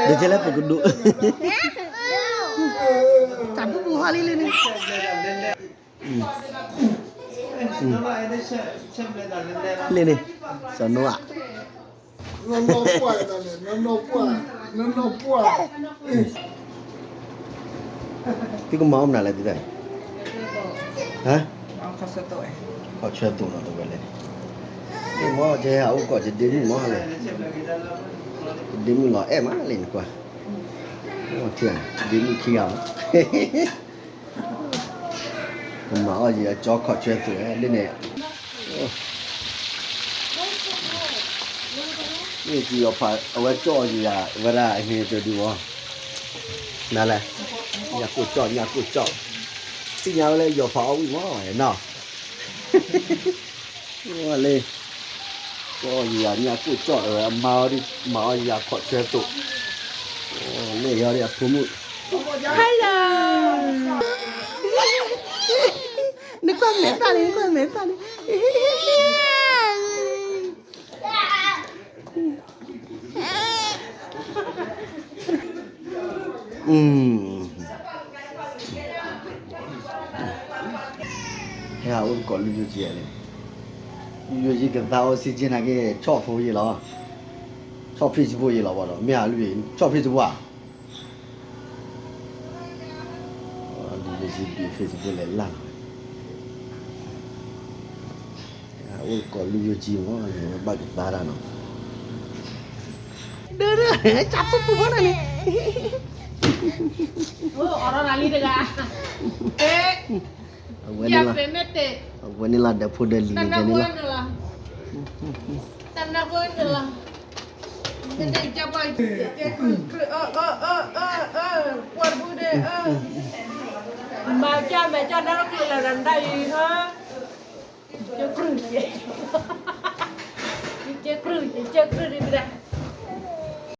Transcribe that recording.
ဒ်ကဲလၢပကဒိၣ်, တၢ်ပူၤပူၤဟီလံလံန့ၣ်, လံန့ၣ်, စီၤနိအၤ, သုကမၤအီၣ်မနုၤလဲၣ်သုတၢ်န့ၣ်, ဟါ, ခီၣ်ဆၢသိးနီၤတဝဲလဲၣ်, မ့ၢ်မ့ၢ်ကဲဟးအိၣ်ကီးယဒ့မုၣ်မ့ၢ်လဲၣ်, ယဒ့မုၣ်လီၤအဲၣ်မးလံန့ၣ်ကွၢ်, ယဒ့မုၣ်ခံဂၤလီၤ. ကမၤအီၣ်ယၤကၠီခီၣ်ဆၢသိးဒ်န့ၣ်, မ့ၢ်ကံယီၤဖးအဝဲကၠီအီၤယၤ အဝဲဒၣ်အဟ့ကၠီဒုးဝီၤ, နလဲၣ်, ညၣ်ကိၢ်ကၠီ ညၣ်ကိၢ်ကၠီ, သ့ၣ်ညါဝဲလၢယီၤဖးအီၣ်ဝံၣ်မးနီၤ. ဝဲလၢ ကၠီယၤညၣ်ကိၢ်ကၠီ အဝဲအမါအီၤဒ် မၤအီၣ်ယၤခီၣ်ဆၢသိး, လၢယီၤဒ်အဖိမုၣ်, Hello, နကွၢ်မဲာ်သၣ်န့ၣ် နကွၢ်မဲာ်သၣ်န့ၣ် ဟဲအိၣ်တကိးလုၢ်ယိၣ်ကံလဲၣ်, လုၢ်ယိၣ်ကံကသါအီၣ်စံက့နာ်က့ ဆီၣ်ဖိယ့ၢ်လီၤ, ဆီၣ် Facebook ယ့ၢ်လီၤဘၣ်ဒီး မ့ၢ်ဟးလုၢ်ယိၣ် ဆီၣ် Facebook ဧါ, လုၢ်ယိၣ်ကံ Facebook လဲၤလၢ်လီၤ, အိၣ်တကိးလုၢ်ယိၣ်ကံမ့ၢ် ဘၣ်ကသါတၢ်နီၤ, ဒိၣ်ဒိၣ် ကၢ်ပူၤပူၤဘၣ်နီၤန့ၣ်, အိၣ်လီၤလံတဂၤ, အဝဲန့ၣ်လီၤ, အဝဲန့ၣ်လီၤ ဒီးဖိဒီးလံၤန့ၣ်န့ၣ်လီၤ, တၢ်နၢ်ဖိန့ၣ်လီၤ, တၢ်နၢ်ဖိန့ၣ်လီၤ, ပှၤတဘူၣ်ဒဲး, မၤကၢ်မဲာ်ကၢ်နၢ်လီၤကျိၤလၢနဒၣ်အံၤဟါ, ကၢ်ကြုၢ်, ကၢ်ကြုၢ်, ကၢ်ကြုၢ်ဒ်